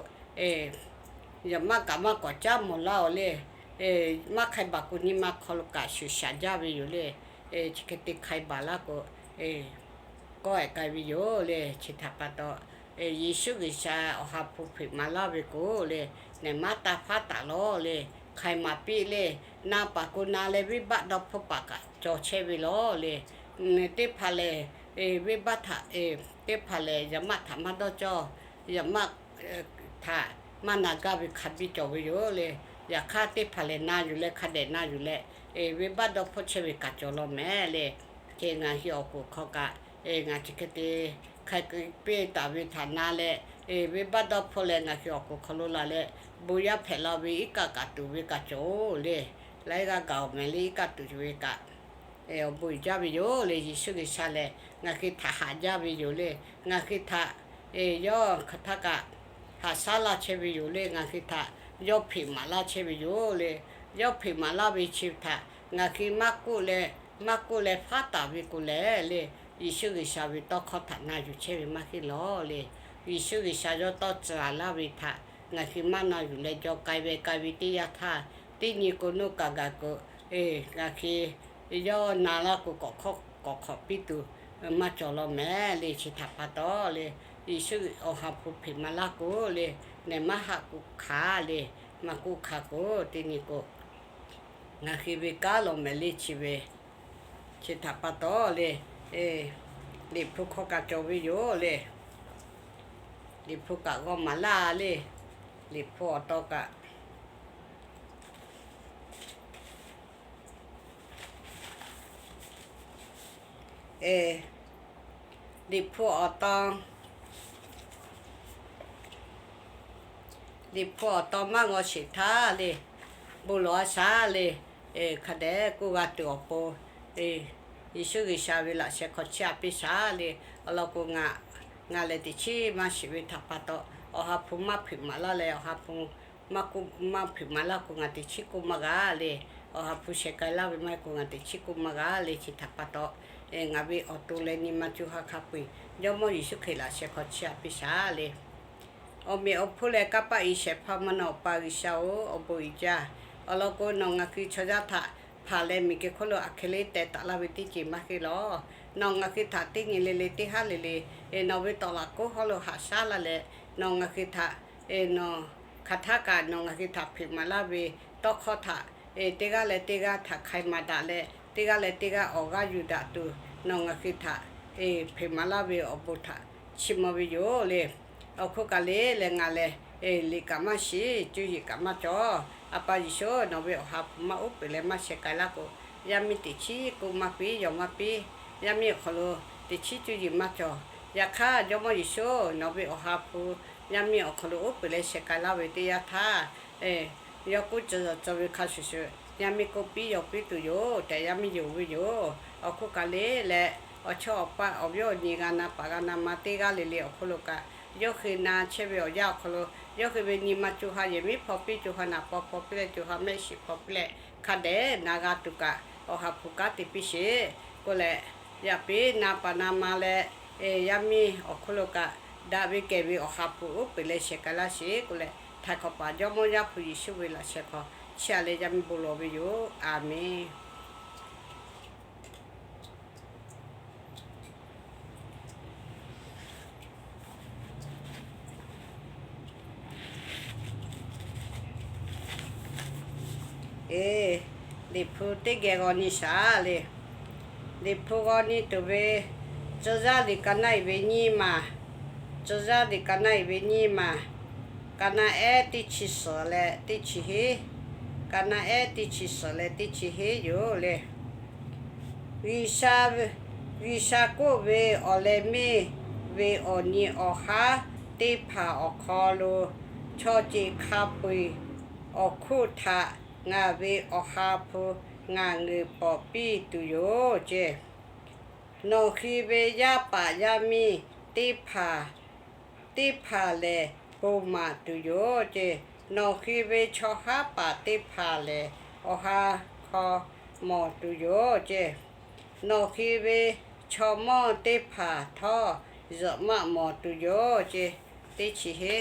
yaꞈ maˆ kaꞈ maˇ k'awꞈ caˉ mawˬ laˇ-oˬ le. Maˇ hk'ai baˬ k'o nyi ma hk'aw lo kaꞈ shuˍ shaˍ jaˇ ve yoˬ le. Chi hk'e te hk'ai baˬ laˇ k'o, kawˆ-e k'ai ve yoˬ le. Chi htaꞈ pa taw, Yeˍsuˆ G'uiˬsha awˬ ha hpu hpeꞈ maˍ laˇ ve k'o le, nehˬ maˉ taˇ hpaˉ taˍ lawˬ le. Hk'ai maˍ piˇ le. Na paˍ k'o na leh venˇbaˆ dawˇ hpfuhˇ paˍ kaꞈ cawˬ chehˇ ve lawˬ le. Teˇ hpaˍ lehˬ, venˇbaˆ htaꞈ, teˇ hpaˍ lehˬ yaꞈ maˆ htaꞈ maˇ dawˇ cawˇ. Yaꞈ maˆ htaꞈ maˇ na gaˇ ve hk'a biˇ cawˬ ve yoˬ le. Yaꞈ hk'aˇ teˇ hpaˍ lehˬ na yuˬ leh hk'a dehꞈ na yuˬ leh, venˇbaˆ dawˇ hpfuhˆ chehˇ ve kaꞈ cawˬ law mehˍ le. Chi ngaˬ hui awˬ k'oˍ hk'aw kaꞈ, ngaˬ chi hk'e te hk'a piˇ taˍ ve htaꞈ na leh, venˇbaˆ dawˇ hpfuhˆ leh ngaˬ hui awˬ k'oˍ hk'aw lo laˬ leh, bon yaˇ hpehꞈ la ve iˉ kaˆ kaꞈ tuˬ ve kaꞈ cawˬ-oˬ le. Laiˉ g'aˇ gaˬ-oˬ mehˍ le, iˉ kaˆ tuˬ ve kaꞈ awˬ bon uiˍ jaˇ ve yoˬ le. Yeˍsuˆ G'uiˬsha lehˬ ngaˬ hui htaꞈ haꞈ jaˇ ve yoˬ le. Ngaˬ hui htaꞈ yawˇ hk'aˬ htaˇ kaꞈ haꞈ shaˉ laˇ chehˇ ve yoˬ le. Ngaˬ hui htaꞈ yawˇ hpeꞈ maˍ laˇ chehˇ ve yoˬ le. Yawˇ hpeꞈ maˍ laˇ ve chi htaꞈ ngaˬ hui maˇ k'oˆ leh, maˇ k'oˆ leh faˉ taˍ ve k'o lehˬ le, Yeˍsuˆ G'uiˬsha ve tawˇ hkawˇ htaꞈ na yuˬ chehˇ ve maˇ heˆ lawˬ le. Yeˍsuˆ G'uiˬsha yawˇ tawˇ tcuh laˇ ve htaꞈ ngaˬ hui maˇ na yuˬ leh jaw k'ai ve k'ai ve teˇ yanˇ htaˇ, teˇ nyi k'o nuˇ kaꞈ gaˬ k'o, ngaˬ hui yawˇ na laˇ k'o k'awꞈ hk'awꞈ piˇ tuˬ maˇ cawˬ law mehˍ le. Chi htaꞈ pa taw le, Yeˍsuˆ Awˬ ha hpu hpeꞈ maˍ laˇ k'o le, nehˬ maˇ haꞈ k'oˆ hkanˍ le. Maˇ k'oˆ hkanˍ k'o teˇ nyi k'o ngaˬ hui ve kanˉ law mehˍ le. Chi ve chi htaꞈ pa taw le, Liꞈ hpu hk'aw kaꞈ cawˬ ve yoˬ le. Liꞈ hpu kaꞈ g'aw maˍ laˇ le. Liꞈ hpu awˬ taw kaꞈ Liꞈ hpu awˬ taw, Liꞈ hpu awˬ taw maˇ g'aw sheˍ htaˇ le, bon lawˬ a shaˍ le. Hk'a dehꞈ k'oˆ g'a tuˬ awˬ pon, Yeˍsuˆ G'uiˬsha ve laꞈ sheh hk'aw chiˇ aꞈ piˇ shaˍ le. Awˬ lawn k'o, ngaˬ lehˬ teꞈ chiˉ maˇ shiˍ ve htaꞈ pa taw, Awˬ ha hpu maˇ hpeꞈ maˍ laˇ leh, Awˬ ha hpu maˇ hpeꞈ maˍ laˇ k'o ngaˬ teꞈ chiˉ k'oˆ maˇ g'a le. Awˬ ha hpu sheh k'ai laˇ ve maˇ heˆ k'o ngaˬ teꞈ chiˉ k'oˆ maˇ g'a le. Chi htaꞈ pa taw, ngaˬ ve awˬ to leh nyi ma co ha hk'a peu-eˬ Jawˇmawˇ Yeˍsuˆ Hkriꞈ laꞈ sheh hk'aw chiˇ aꞈ piˇ shaˍ le. Awˬ meꞈ awˬ hponˇ leh kanˇ paˆ iˉ shehˍ hpaˇ mvuhˇ naw Awˬ pa G'uiˬsha-oˬ, awˬ bon uiˍ jaˇ. Awˬ lawn k'o, nawˬ ngaˬ hui chaw yaˇ htaꞈ hpanˍ leh miˬguiˬ hk'oˆ lo aˬ hk'e le teh taˍ laˇ ve teˇ ceuˬ maˇ heˆ lawˬ. Nawˬ ngaˬ hui htaꞈ teˇ nyi le le teˇ haˉ le le, nawˬ ve tawˍ laꞈ k'oˉ hawˉ lo haꞈ shaˉ laˇ leh, nawˬ ngaˬ hui htaꞈ, nawˬ hk'aˬ htaˇ kaꞈ nawˬ ngaˬ hui htaꞈ hpeꞈ maˍ laˇ ve tawˇ hkawˇ htaꞈ, teˇ g'aˇ leh teˇ g'aˇ htaꞈ hk'ai maˍ daꞈ leh, teˇ g'aˇ leh teˇ g'aˇ awˬ g'aˇ yuˬ daꞈ tuˬ nawˬ ngaˬ hui htaꞈ hpeꞈ maˍ laˇ ve awˬ bon htaꞈ chiˇ mvuh ve yoˬ le. Awˬ hk'oˆ kaꞈ le leh ngaˬ lehˬ liꞈ kaꞈ maˇ shiˍ, cuˇ yiˍ kaꞈ maˇ cawˬ. A pa Yeˍsuˆ, nawˬ ve Awˬ ha hpu maˇ uˉ peunˍ leh maˇ sheh k'ai laˇ k'o, yaˇ miˇ teꞈ chiˉ k'oˆ maˇ piˇ, yawˬ maˇ piˇ. Yaˇ miˇ awˬ hk'aw lo teꞈ chiˉ cuˇ yiˍ maˇ cawˬ. Yaꞈ hk'aˇ Jawˇmawˇ Yeˍsuˆ, nawˬ ve Awˬ ha hpu yaˇ miˇ awˬ hk'aw lo uˉ peunˍ leh sheh k'ai laˇ ve teˇ yanˇ htaˇ, yawˇ k'oˆ tcuh yaw tcuh ve hk'a shuˍ shuˍ, yaˇ miˇ k'oˆ piˇ yawˬ piˇ tuˬ yoˬ tehꞈ yaˇ miˇ yonˍ ve yoˬ. Awˬ hk'oˆ kaꞈ le leh, awˬ chawˇ awˬ paˆ awˬ viˉ awˬ nyi g'a na paˍ g'a na ma teˇ g'aˇ le le awˬ hk'aw lo kaꞈ, yawˇ hui na chehˇ ve awˬ yanˇ awˬ hk'aw lo yawˇ hui ve nyi ma co ha yehˬ miˉ hpaw piˇ, co ha naˍ paw hpaw piˇ leh, co ha mehˆ shiˍ hpaw piˇ leh, hk'a dehꞈ na g'a tuˬ kaꞈ Awˬ ha hpu kanˉ te piˇ sheˍ k'oˆ leh, yaꞈ piˇ na paˍ na ma leh, yaˇ miˇ awˬ hk'oˆ lo kaꞈ daꞈ ve kehˬ ve Awˬ ha hpu uˉ peunˍ leh sheh k'ai laˇ sheˍ k'oˆ leh, htaiˍ hk'awꞈ paˍ Jawˇmawˇ Yaˇ hpu Yeˍsuˆ ve laꞈ sheh hk'aw chiˇ aꞈ leh yaˇ miˇ bon lawˬ ve yoˬ. A menˬ. Eˬ, Liꞈ hpu teˇ geh g'aw nyi shaˍ le. Liꞈ hpu g'aw nyi tuˬ ve, Tcuh yaˇ liꞈ ka naˆ iˍ ve nyiˇ maˬ, Tcuh yaˇ liꞈ ka naˆ iˍ ve nyiˇ maˬ, ka naˆ ehˉ teˇ chi suhˍ leh teˇ chi heˉ, ka naˆ ehˉ teˇ chi suhˍ leh teˇ chi heˉ yoˬ le. G'uiˬsha, G'uiˬsha k'oˆ ve, Awˬ leh meˇ ve awˬ nyi awˬ haˉ teˇ hpaˍ awˬ hk'aw lo chaw ceˬ hk'a peu-eˬ awˬ hk'oˆ htaꞈ ngaˬ ve Awˬ ha hpu ngaˬ ngeuˍ pawˍ piˇ tuˬ yoˬ ce. Nawˬ hui ve yaˇ paˍ yaˇ miˇ teˇ hpaˍ teˇ hpaˍ lehˬ bon maˍ tuˬ yoˬ ce. Nawˬ hui ve chaw haˉ paˍ teˇ hpaˍ lehˬ, Awˬ ha hk'aw mawˬ tuˬ yoˬ ce. Nawˬ hui ve chaw mawˇ teˇ hpaˍ htawˇ zuhꞈ maˆ mawˬ tuˬ yoˬ ce. Teˇ chi heˉ.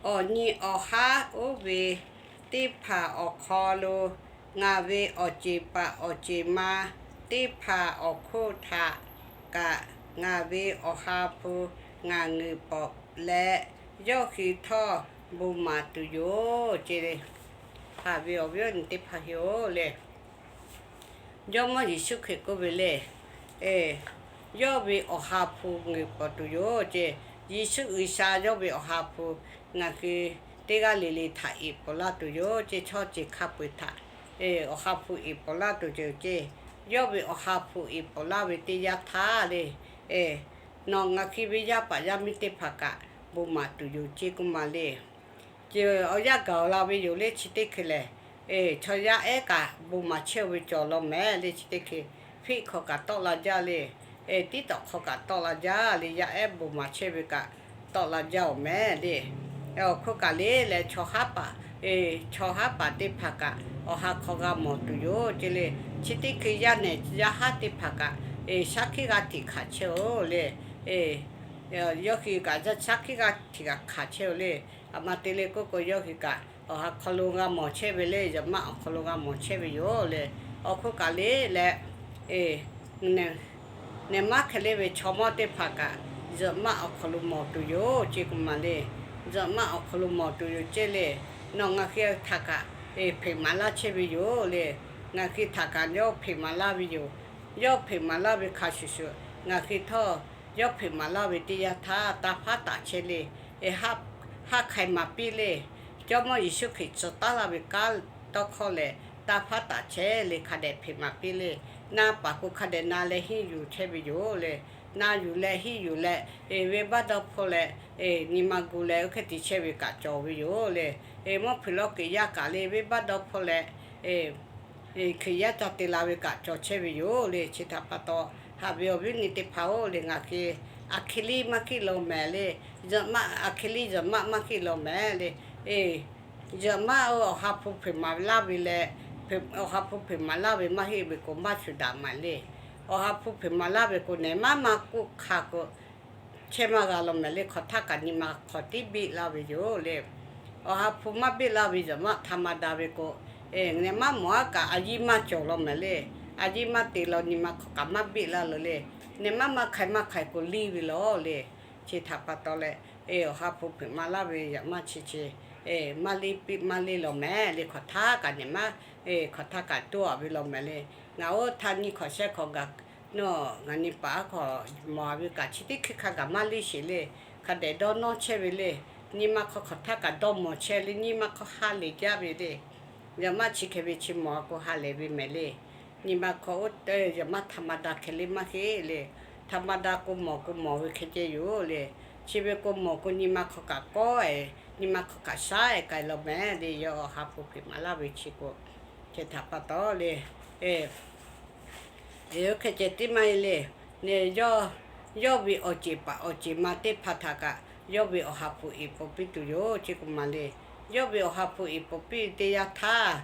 Awˬ nyi awˬ haˉ oˇ ve teˇ hpaˍ awˬ hk'aw lo ngaˬ ve awˬ ceˬ paˍ awˬ ceˬ ma teˇ hpaˍ awˬ hk'oˆ htaꞈ kaꞈ ngaˬ ve Awˬ ha hpu ngaˬ ngeuˍ pawˍ leh, yawˇ hui htawˇ bon maˍ tuˬ yoˬ ce. Haꞈ ve awˬ viˉ awˬ nyi teˇ hpaˍ hui-oˬ le, Jawˇmawˇ Yeˍsuˆ Hkriꞈ k'oˆ ve le, yawˇ ve Awˬ ha hpu ngeuˍ pawˍ tuˬ yoˬ ce. Yeˍsuˆ G'uiˬsha yawˇ ve Awˬ ha hpu ngaˬ hui teˇ g'aˇ le le htaꞈ iˍ pawˍ laˇ tuˬ yoˬ ceˇ. Chaw ceuˬ hk'a peu-eˬ htaꞈ awˬ ha hpu iˍ pawˍ laˇ tuˬ yoˬ ceˇ. Yawˇ ve awˬ ha hpu iˍ pawˍ laˇ ve teˇ yanˇ htaˇ le, nawˬ ngaˬ hui ve yaˇ paˍ yaˇ miˇ teˇ hpaˍ kaꞈ bon maˍ tuˬ yoˬ ceˇ k'oˆ ma le. Ceuˬ awˬ yanˇ gaˬ la ve yoˬ le. Chi teˇ hkui lehˬ, chaw yaˇ ehˉ kaꞈ bon maˍ chehˇ ve cawˬ law mehˍ le. Chi teˇ hkui Facebook hk'aw kaꞈ tawˆ la jaˇ le. TikTok hk'aw kaꞈ tawˆ la jaˇ le. Yaˇ ehˉ bon maˍ chehˇ ve kaꞈ tawˆ la jaˇ-oˬ mehˍ le. Awˬ hk'oˆ kaꞈ le leh, chaw haˉ paˍ, chaw haˉ paˍ teˇ hpaˍ kaꞈ awˬ ha hk'aw g'a mawˬ tuˬ yoˬ ceˇ le. Chi teˇ hkui yaˇ nehˬ yaˇ haˉ teˇ hpaˍ kaꞈ shaˉ hkiˆ g'a htiꞈ hkanˍ chehˇ-oˬ le. Yawˇ hui kaꞈ shaˉ hkiˆ g'a htiꞈ g'a hkanˍ chehˇ-oˬ le. A ma te le k'oˆ k'o, yawˇ hui kaꞈ awˬ ha hk'aw lo g'a mawˬ chehˇ ve le. Yaꞈ maˆ awˬ hk'aw lo g'a mawˬ chehˇ ve yoˬ le. Awˬ hk'oˆ kaꞈ le leh, nehˬ maˉ hk'e le ve chaw mawˇ teˇ hpaˍ kaꞈ yaꞈ maˆ awˬ hk'aw lo mawˬ tuˬ yoˬ ceˇ k'oˆ ma le. Yaꞈ maˆ awˬ hk'aw lo mawˬ tuˬ yoˬ ceˇ le. Nawˬ ngaˬ hui htaꞈ kaꞈ hpeꞈ maˍ laˇ chehˇ ve yoˬ le. Ngaˬ hui htaꞈ kaꞈ yawˇ hpeꞈ maˍ laˇ ve yoˬ. Yawˇ hpeꞈ maˍ laˇ ve hk'a shuˍ shuˍ, ngaˬ hui htawˇ yawˇ hpeꞈ maˍ laˇ ve teˇ yanˇ htaˇ taˇ hpaˉ taˍ chehˇ le. Haˆ hk'ai maˍ piˇ le. Jawˇmawˇ Yeˍsuˆ Hkriꞈ tcuh taˉ laˇ ve kanˉ tawˇ hkawˇ lehˬ, taˇ hpaˉ taˍ chehˇ le. Hk'a dehꞈ hpeꞈ maˍ piˇ le. Na paˍ k'o hk'a dehꞈ na leh henˇ yuˬ chehˇ ve yoˬ le. Na yuˬ leh henˇ yuˬ leh, venˇbaˆ dawˇ hpfuhˇ leh, nyi ma gu leh oˇ hk'e te chehˇ ve kaꞈ cawˬ ve yoˬ le. Mvuhˇ hpeuꞈ lawˇ kuiˬ yaˇ kaꞈ le, venˇbaˆ dawˇ hpfuhˇ leh Hkriꞈ yaˇ ca te la ve kaꞈ cawˬ chehˇ ve yoˬ le. Chi htaꞈ pa taw, haꞈ ve awˬ viˉ nyi teˇ hpaˍ-oˬ le, ngaˬ hui aˬ hk'e liˇ maˇ hkiˆ law mehˍ le. Yaꞈ maˆ aˬ hk'e liˇ yaꞈ maˆ maˇ hkiˆ law mehˍ le. Yaꞈ maˆ-oˬ, awˬ ha hpu hpeꞈ maˍ laˇ ve leh, awˬ ha hpu hpeꞈ maˍ laˇ ve maˇ heˆ ve k'o, maˇ shuˍ daꞈ maˍ le. Awˬ ha hpu hpeꞈ maˍ laˇ ve k'o, nehˬ maˇ maˇ k'oˆ hk'a k'o chehˇ maˇ g'a law mehˍ le. Hk'aˬ htaˇ kaꞈ nyi ma hk'aw tiˉ biˆ laˇ ve yoˬ le. Awˬ ha hpu maˇ biˆ laˇ ve yaꞈ maˆ htaꞈ ma da ve k'o, nehˬ maˇ mawˬ aˉ kaꞈ a yiˇ maˇ cawˬ law mehˍ le. A yiˇ maˇ te law, nyi ma hk'aw kaꞈ maˇ biˆ laˇ le le. Nehˬ maˇ maˇ hk'ai maˇ hk'ai k'o liˇ ve law le. Chi htaꞈ pa taw leh, awˬ ha hpu hpeꞈ maˍ laˇ ve yaꞈ maˇ chi chi maˇ liˇ piˇ maˇ liˇ law mehˍ le. Hk'aˬ htaˇ kaꞈ nehˬ maˇ, hk'aˬ htaˇ kaꞈ toˇ aꞈ ve law mehˍ le. Ngaˬ oˇ htaˇ nyi hk'awꞈ shehˇ hk'awꞈ gaˬ nawˬ ngaˬ nyi paˍ aˉ hk'aw mawˬ ve kaꞈ chi teˇ hkui hk'a gaˬ maˇ liˇ sheˍ le. Hk'a dehꞈ dawˇ nawˇ chehˇ ve le. Nyi ma hk'aw hk'aˬ htaˇ kaꞈ dawˇ mawˬ chehˇ le. Nyi ma hk'aw ha lehˬ jaˇ ve le. Yaꞈ maˆ chi hk'e ve chi mawˬ a k'o ha lehˬ ve mehˍ le. Nyi ma hk'aw oˇ yaꞈ maˆ htaꞈ ma da hk'e le maˇ heˆ le. Htaꞈ ma da k'o mawˬ k'o mawˬ ve hk'e ceh yoˬ le. Chi ve k'o mawˬ k'o nyi ma hk'aw kaꞈ kawˉ-e, nyi ma hk'aw kaꞈ shaˉ-e k'ai law mehˍ le. Yawˇ awˬ ha hpu hpeꞈ maˍ laˇ ve chi k'o, chi htaꞈ pa taw le. Oˇ hk'e ceh tiˉ maˇ heˆ le. Yawˇ ve awˬ ceˬ paˍ awˬ ceˬ ma teˇ hpaˍ htaꞈ kaꞈ yawˇ ve awˬ ha hpu iˍ pawˍ piˇ tuˬ yoˬ ceˇ k'oˆ ma le. Yawˇ ve awˬ ha hpu iˍ pawˍ piˇ teˇ yanˇ htaˇ,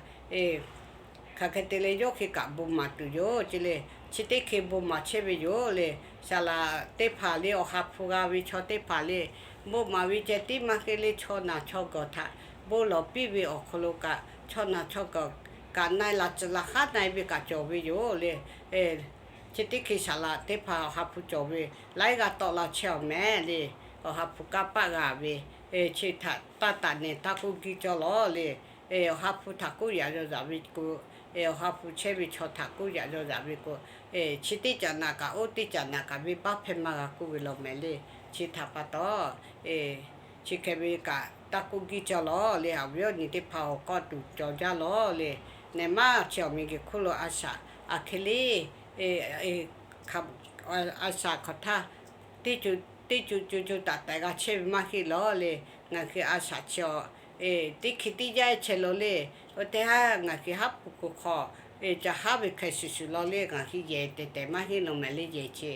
hk'aˬ hk'e te leh yawˇ hk'e kaꞈ bon maˍ tuˬ yoˬ ceˇ le. Chi teˇ hk'e bon maˍ chehˇ ve yoˬ le. Saˍ laꞈ teˇ hpaˍ le, awˬ ha hpu g'a ve chaw teˇ hpaˍ le, bon maˍ ve ceh tiˉ maˇ heˆ le. Chaw naˬ chaw gawˬ htaꞈ bon lawˬ piˇ ve awˬ hk'aw lo kaꞈ, chaw naˬ chaw gawˬ kaꞈ na-e laˬ tcuhˍ laˬ haˉ na-e ve kaꞈ cawˬ ve yoˬ le. Chi teˇ hk'e saˍ laꞈ teˇ hpaˍ awˬ ha hpu cawˬ ve laiˉ g'aˇ tawˆ la chehˇ-aˬ mehˍ le. Awˬ ha hpu kanˇ paˆ g'a ve, chi htaꞈ taˇ taˍ nehˬ taˇ k'oˆ giˇ cawˇ lawˬ le. Awˬ ha hpu htaꞈ k'oˆ yaꞈ yaw yaꞈ ve k'o, awˬ ha hpu chehˇ ve chaw htaꞈ k'oˆ yaꞈ yaw yaꞈ ve k'o, chi teˇ caꞈ naꞈ kaꞈ oˇ teˇ caꞈ naꞈ kaꞈ venˇ baˆ hpehˇ maˇ g'a k'oˆ ve law mehˍ le. Chi htaꞈ pa taw, chi hk'e ve kaꞈ taˇ k'oˆ giˇ cawˇ lawˬ le. Awˬ viˉ awˬ nyi teˇ hpaˍ awˬ kawˇ tuˬ cawˬ jaˇ lawˬ le. Nehˬ maˇ chi awˬ miˬ guiˬ hk'oˆ lo a shaꞈ aˬ hk'e le, a shaꞈ hk'aˬ htaˇ teˇ co co co taˍ tehꞈ g'a chehˇ ve maˇ heˆ lawˬ le. Ngaˬ hui a shaꞈ chi awˬ teˇ hkui teˇ yanˇ chehˇ lawˬ le. Oˇ teˇ haˉ ngaˬ hui haˉ pui k'o hk'aw, caˬ haˉ ve hk'e shuˍ shuˍ lawˬ le. Ngaˬ hui yehˬ tehˬ tehˬ maˇ heˆ law mehˍ le. Yehˬ chi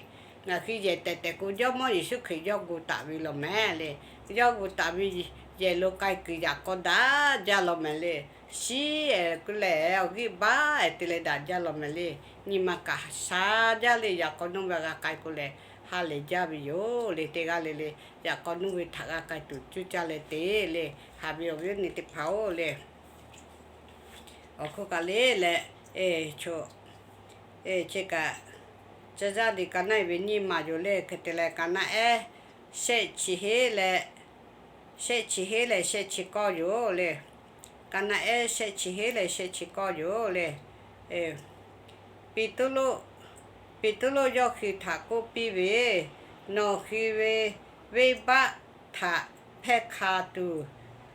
ngaˬ hui yehˬ tehˬ tehˬ k'o, Jawˇmawˇ Yeˍsuˆ Hkriꞈ yawˇ gu taˍ ve law mehˍ le. Yawˇ gu taˍ ve yehˬ lo k'ai kuiˬ yaꞈ k'aw daꞈ jaˇ law mehˍ le. Shiˉ-ehˍ k'oˆ leh awˬ g'euˆ baˆ-ehˍ te leh daꞈ jaˇ law mehˍ le. Nyi ma kaꞈ sha jaˇ le. Yaꞈ k'aw nuˇ ve g'a k'ai k'o lehˬ, ha lehˬ jaˇ ve yoˬ le. Teˇ g'aˇ le le, yaꞈ k'aw nuˇ ve htaꞈ g'a k'ai tuˬ cuˇ caˇ leh te le. Haꞈ ve awˬ viˉ awˬ nyi teˇ hpaˍ-oˬ le. Awˬ hk'oˆ kaꞈ le leh, chi kaꞈ, caˇ zaˇ de ka naˆ-e ve nyiˇ maˬ yoˬ le. Hk'e te leh ka naˆ ehˉ shehˆ chi heˉ leh, shehˆ chi heˉ leh shehˆ chi kawˇ yoˬ le. Ka naˆ ehˉ shehˆ chi heˉ leh shehˆ chi kawˇ yoˬ le. Peˍtruˆ, Peˍtruˆ yawˇ hui htaꞈ k'oˆ piˇ ve, Nawˬ hui ve venˇbaˆ htaꞈ hpehˇ hk'a tuˬ,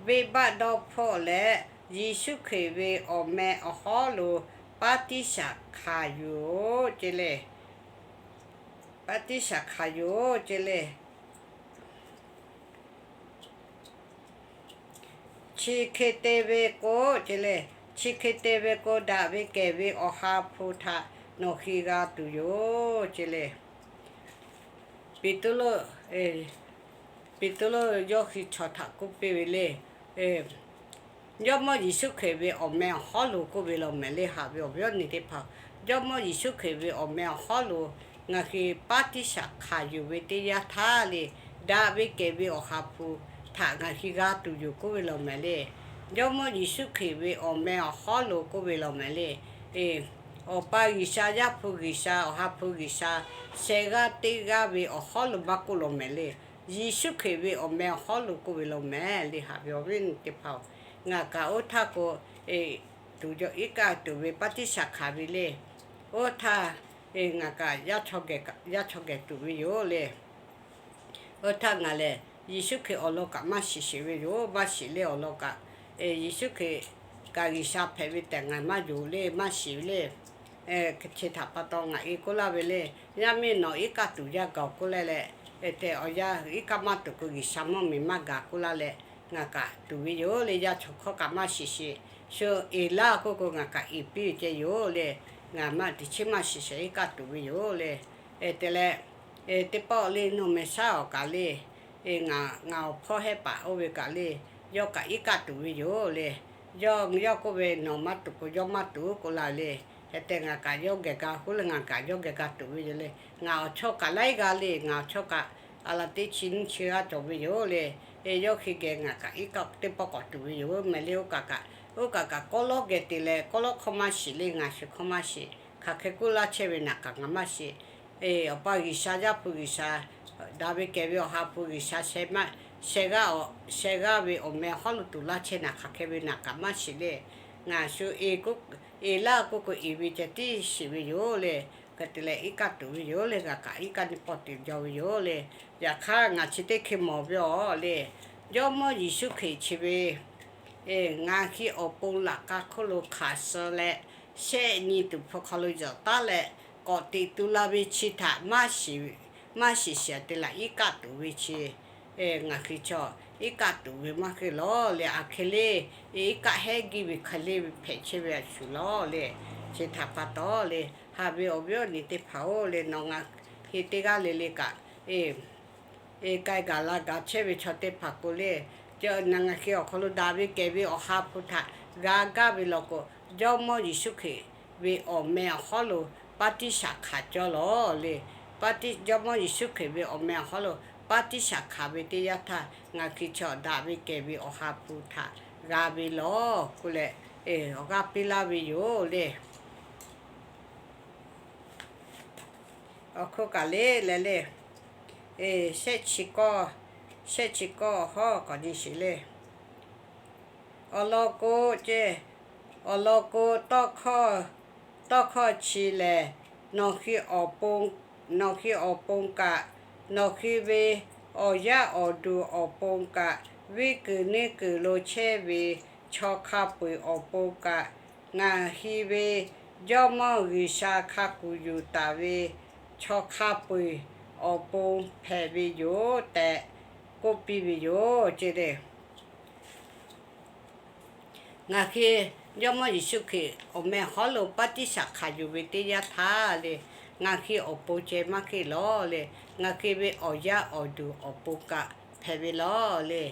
venˇbaˆ dawˇ hpfuhˆ leh, Yeˍsuˆ Hkriꞈ ve awˬ meh awˬ hawˉ lo paˉ tiˉ shaꞈ hkanˍ yuˬ-oˬ ce le. Paˉ tiˉ shaꞈ hkanˍ yuˬ-oˬ ce le. Chi hk'e te ve k'o ce le, chi hk'e te ve k'o, daꞈ ve kehˬ ve Awˬ ha hpu htaꞈ nawˬ hui g'a tuˬ yoˬ ce le. Peˍtruˆ, Peˍtruˆ yawˇ hui chaw htaꞈ k'oˆ piˇ ve le, Jawˇmawˇ Yeˍsuˆ Hkriꞈ ve awˬ meh awˬ hawˉ lo k'oˆ ve law mehˍ le. Haꞈ ve awˬ viˉ awˬ nyi teˇ hpaˍ, Jawˇmawˇ Yeˍsuˆ Hkriꞈ ve awˬ meh awˬ hawˉ lo ngaˬ hui paˉ tiˉ shaꞈ hkanˍ yuˬ ve teˇ yanˇ htaˇ le, daꞈ ve kehˬ ve Awˬ ha hpu htaꞈ ngaˬ hui g'a tuˬ yoˬ k'oˆ ve law mehˍ le. Jawˇmawˇ Yeˍsuˆ Hkriꞈ ve awˬ meh awˬ hawˉ lo k'oˆ ve law mehˍ le. Awˬ pa G'uiˬsha, Yaˇ hpu G'uiˬsha, Awˬ ha hpu G'uiˬsha, sheh g'aˇ teˇ g'aˇ ve awˬ hawˉ lo maˇ k'oˆ law mehˍ le. Yeˍsuˆ Hkriꞈ ve awˬ meh awˬ hawˉ lo k'oˆ ve law mehˍ le. Haꞈ ve awˬ viˉ awˬ nyi teˇ hpaˍ-oˬ, ngaˬ kaꞈ oˇ htaˇ k'o, tuˬ iˉ kaˆ tuˬ ve paˉ tiˉ shaꞈ hkanˍ ve le. Oˇ htaˇ, ngaˬ kaꞈ yaˇ chaw geh tuˬ ve yoˬ le. Oˇ htaˇ ngaˬ lehˬ Yeˍsuˆ Hkriꞈ awˬ lawn kaꞈ maˇ shiˍ sheˍ ve yoˬ. Maˇ shiˍ le awˬ lawn kaꞈ, Yeˍsuˆ Hkriꞈ kaꞈ G'uiˬsha hpehꞈ ve tehꞈ ngaˬ maˇ yonˍ le, maˇ shiˍ ve le. Chi htaꞈ pa taw ngaˬ e k'oˆ laˇ ve le, yaˇ miˇ nawˬ iˉ kaˆ tuˬ yaˇ gaˬ-oˬ k'oˆ leh leh, te awˬ yanˇ iˉ kaˆ maˇ tuˬ k'o, G'uiˬsha mvuhˇ miˬ maˇ gaˬ k'oˆ laˇ leh, ngaˬ kaꞈ tuˬ ve yoˬ le. Yaˇ chaw hkawˇ kaꞈ maˇ shiˍ sheˍ. Shu eˍ laˇ k'oˆ k'o, ngaˬ kaꞈ eˍ piˇ ve ceh yoˬ le. Ngaˬ maˇ teꞈ chiˉ maˇ shiˍ sheˍ, iˉ kaˆ tuˬ ve yoˬ le. Te leh, teˇ pawˆ le, nawˬ mehˍ shaˉ awˬ kaꞈ le, ngaˬ awˬ hpawˇ hehˉ paˍ oˇ ve kaꞈ le, yawˇ kaꞈ iˉ kaˆ tuˬ ve yoˬ le. Yawˇ, yawˇ k'oˆ ve, nawˬ maˇ tuˬ k'o, yawˇ maˇ tuˬ k'oˆ laˇ le. Hk'e te ngaˬ kaꞈ yawˇ geh g'a, k'oˆ leh ngaˬ kaꞈ yawˇ geh g'a tuˬ ve yoˬ le. Ngaˬ awˬ chawˇ kaꞈ laiˉ g'aˇ le, ngaˬ awˬ chawˇ kaꞈ a la teˇ chi nyiˇ chi g'aˇ cawˬ ve yoˬ le. Yawˇ hk'e geh ngaˬ kaꞈ iˉ kaˆ teˇ pawˆ k'awꞈ tuˬ ve yoˬ mehˍ le. Oˇ kaꞈ kaꞈ, oˇ kaꞈ kaꞈ kawˇ lawˉ geh te leh, kawˇ lawˉ hkawˇ maˇ shiˍ le, ngaˬ shu hkawˇ maˇ shiˍ. Hk'aˬ hk'e k'oˆ laˇ chehˇ ve naˬ kaꞈ ngaˬ maˇ shiˍ. Awˬ pa G'uiˬsha, Yaˇ hpu G'uiˬsha, daꞈ ve kehˬ ve Awˬ ha hpu G'uiˬsha, sheh g'aˇ, sheh g'aˇ ve awˬ meh awˬ hawˉ lo tuˬ laˇ chehˇ naˬ hk'aˬ hk'e ve naˬ kaꞈ maˇ shiˍ le. Ngaˬ shu eˍ laˇ k'oˆ k'o, eˍ ve ceh tiˉ shiˍ ve yoˬ le. Hk'e te leh iˉ kaˆ tuˬ ve yoˬ le. Ngaˬ kaꞈ iˉ kaˆ nyiˇ pawˆ tuˬ jaw ve yoˬ le. Yaꞈ hk'aˇ ngaˬ chi teˇ hk'e mawˬ ve awˬ le, Jawˇmawˇ Yeˍsuˆ Hkriꞈ chi ve ngaˬ hui awˬ pon laꞈ ka hk'oˆ lo hk'aˬ suh leh, shehˆ nyi tuˬ hpu hk'aw lo yawˬ taˉ leh, k'awꞈ teꞈ tu la ve chi htaꞈ maˇ shiˍ sheˍ te laˬ iˉ kaˆ tuˬ ve chi, ngaˬ hui chaw iˉ kaˆ tuˬ ve maˇ heˆ lawˬ le. Aˬ hk'e le, iˉ kaˆ hehˉ giˇ ve hk'e le hpehꞈ chehˇ ve a shuˍ lawˬ le. Chi htaꞈ pa taw le, haꞈ ve awˬ viˉ awˬ nyi teˇ hpaˍ-oˬ le, nawˬ ngaˬ hui teˇ g'aˇ le le kaꞈ, k'ai gaˬ la gaˬ chehˇ ve chaw teˇ hpaˍ k'o le, ngaˬ hui awˬ hk'aw lo daꞈ ve kehˬ ve Awˬ ha hpu htaꞈ g'a gaˇ ve law k'o, Jawˇmawˇ Yeˍsuˆ Hkriꞈ ve awˬ meh awˬ hawˉ lo paˉ tiˉ shaꞈ hkanˍ cawˇ lawˬ le. Jawˇmawˇ Yeˍsuˆ Hkriꞈ ve awˬ meh awˬ hawˉ lo paˉ tiˉ shaꞈ hkanˍ ve teˇ yanˇ htaˇ, ngaˬ hui chaw daꞈ ve kehˬ ve Awˬ ha hpu htaꞈ g'a ve lawˬ k'oˆ leh, awˬ g'aˇ piˇ laˇ ve yoˬ le. Awˬ hk'oˆ kaꞈ le leh le, shehˆ chi kawˇ, shehˆ chi kawˇ awˬ hawˉ k'awꞈ nyi sheˍ le. Awˬ lawn k'o, awˬ lawn k'o, tawˇ hkawˇ chi lehˬ, nawˬ hui awˬ pon, nawˬ hui awˬ pon kaꞈ, nawˬ hui ve awˬ yaˇ awˬ duˬ awˬ pon kaꞈ, venˇ kuiˬ neˇ kuiˬ lo chehˇ ve chaw hk'a peu-eˬ awˬ pon kaꞈ, ngaˬ hui ve Jawˇmawˇ G'uiˬsha hk'a kuˬ yuˬ taˍ ve chaw hk'a peu-eˬ awˬ pon hpehꞈ ve yoˬ tehꞈ k'oˆ piˇ ve yoˬ ce le. Ngaˬ hui Jawˇmawˇ Yeˍsuˆ Hkriꞈ awˬ meh hawˉ lo paˉ tiˉ shaꞈ hkanˍ yuˬ ve teˇ yanˇ htaˇ le, ngaˬ hui awˬ pon ceh maˇ heˆ lawˬ le. Ngaˬ hui ve awˬ yaˇ awˬ duˬ awˬ pon kaꞈ hpehꞈ ve lawˬ le.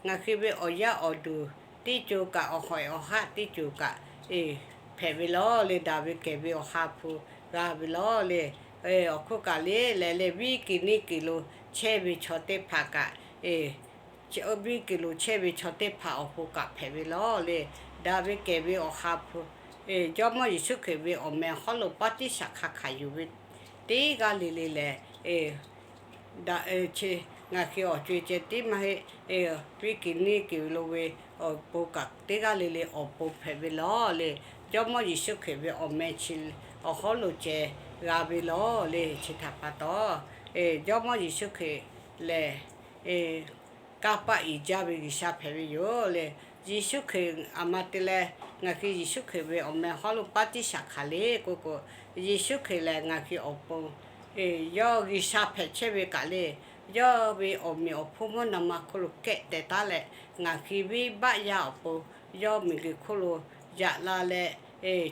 Ngaˬ hui ve awˬ yaˇ awˬ duˬ teˇ co kaꞈ, awˬ hawˍ awˬ haˆ teˇ co kaꞈ hpehꞈ ve lawˬ le. Daꞈ ve kehˬ ve Awˬ ha hpu g'a ve lawˬ le. Awˬ hk'oˆ kaꞈ le leh le, venˇ kuiˬ neˇ kuiˬ lo chehˇ ve chaw teˇ hpaˍ kaꞈ, venˇ kuiˬ lo chehˇ ve chaw teˇ hpaˍ awˬ pon kaꞈ hpehꞈ ve lawˬ le. Daꞈ ve kehˬ ve Awˬ ha hpu, Jawˇmawˇ Yeˍsuˆ Hkriꞈ ve awˬ meh hawˉ lo paˉ tiˉ shaꞈ hk'a hkanˍ yuˬ ve teˇ g'aˇ le le lehˬ, ngaˬ hui awˬ co-e ceh tiˉ maˇ heˆ, venˇ kuiˬ neˇ kuiˬ lo ve awˬ pon kaꞈ teˇ g'aˇ le le awˬ pon hpehꞈ ve lawˬ le. Jawˇmawˇ Yeˍsuˆ Hkriꞈ ve awˬ meh chi awˬ hawˉ lo ceh g'a ve lawˬ le. Chi htaꞈ pa taw, Jawˇmawˇ Yeˍsuˆ Hkriꞈ lehˬ, kanˇ paˆ uiˍ jaˇ ve G'uiˬsha hpehꞈ ve yoˬ le. Yeˍsuˆ Hkriꞈ aˬ ma te leh, ngaˬ hui Yeˍsuˆ Hkriꞈ ve awˬ meh hawˉ lo baˆtiˆsaˬ hkanˍ le k'oˆ k'o, Yeˍsuˆ Hkriꞈ lehˬ ngaˬ hui awˬ pon yawˇ G'uiˬsha hpehꞈ chehˇ ve kaꞈ le, yawˇ ve awˬ meꞈ awˬ hponˇ mvuhˇ naw ma hk'oˆ lo kehˆ teh taˉ leh, ngaˬ hui venˇbaˆ yaˇ awˬ pon yawˇ miˬguiˬ hk'oˆ lo yaꞈ la leh,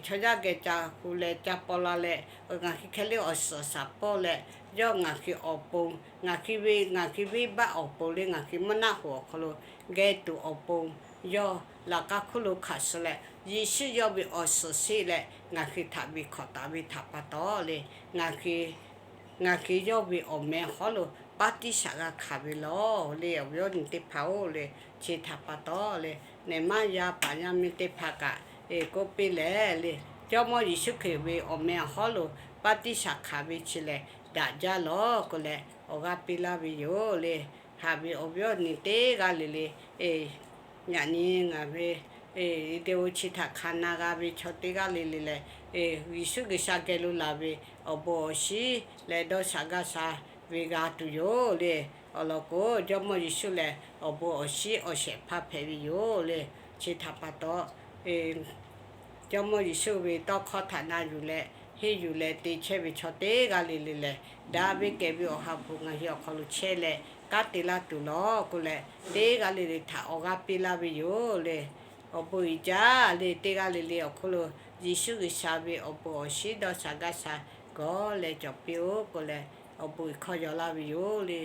chaw yaˇ geh ca hu leh ca paw la leh, ngaˬ hui hk'e le awˬ suhˍ shaˍ pawˇ leh, yawˇ ngaˬ hui awˬ pon, ngaˬ hui ve ngaˬ hui venˇbaˆ awˬ pon le ngaˬ hui mvuhˇ naˆ hoꞈ awˬ hk'aw lo geh tuˬ awˬ pon, yawˇ laꞈ k'aˉ hkuˇ lo hkanˍ suh leh, Yeˍsuˆ yawˇ ve awˬ suhˍ sheˆ leh ngaˬ hui htaꞈ ve hkawꞈ taˍ ve htaꞈ pa taw le, ngaˬ hui yawˇ ve awˬ meh hawˉ lo baˆtiˆsaˬ g'a hkanˍ ve lawˬ le. Awˬ viˉ awˬ nyi teˇ hpaˍ-oˬ le, chi htaꞈ pa taw le, nehˬ maˇ yaˇ paˍ yaˇ miˇ teˇ hpaˍ kaꞈ, eˬ, k'oˆ piˇ leh le, Jawˇmawˇ Yeˍsuˆ Hkriꞈ ve awˬ meh awˬ hawˉ lo baˆtiˆsaˬ hkanˍ ve chi lehˬ daꞈ jaˇ lawˬ k'oˆ leh awˬ g'aˇ piˇ laˇ ve yoˬ le. Haꞈ ve awˬ viˉ awˬ nyi teˇ g'aˇ le le, yaꞈ nyi ngaˬ ve video chi htaꞈ hk'a na g'a ve chaw teˇ g'aˇ le le lehˬ, Yeˍsuˆ G'uiˬsha geh lo laˬ ve awˬ bon awˬ shinˉ leh dawˇ sha gaˇ sha ve g'a tuˬ yoˬ le. Awˬ lawn k'o, Jawˇmawˇ Yeˍsuˆ lehˬ awˬ bon awˬ shinˉ awˬ shehˍ hpaˇ hpehꞈ ve yoˬ le. Chi htaꞈ pa taw, Jawˇmawˇ Yeˍsuˆ ve tawˇ hkawˇ htaꞈ na yuˬ leh henˇ yuˬ leh te chehˇ ve chaw teˇ g'aˇ le le lehˬ, daꞈ ve kehˬ ve Awˬ ha hpu ngaˬ hui awˬ hk'aw lo chehˇ leh kanˉ te laˇ tuˬ lawˬ k'oˆ leh, teˇ g'aˇ le le htaꞈ awˬ g'aˇ piˇ laˇ ve yoˬ le. Awˬ bon uiˍ jaˇ le. Teˇ g'aˇ le le awˬ hk'oˆ lo Yeˍsuˆ G'uiˬsha ve awˬ bon awˬ shinˉ dawˇ sha gaˇ sha gawˬ leh cawˬ piˇ-oˆ k'oˆ leh, awˬ bon uiˍ hkawˇ yaw laˇ ve yoˬ le.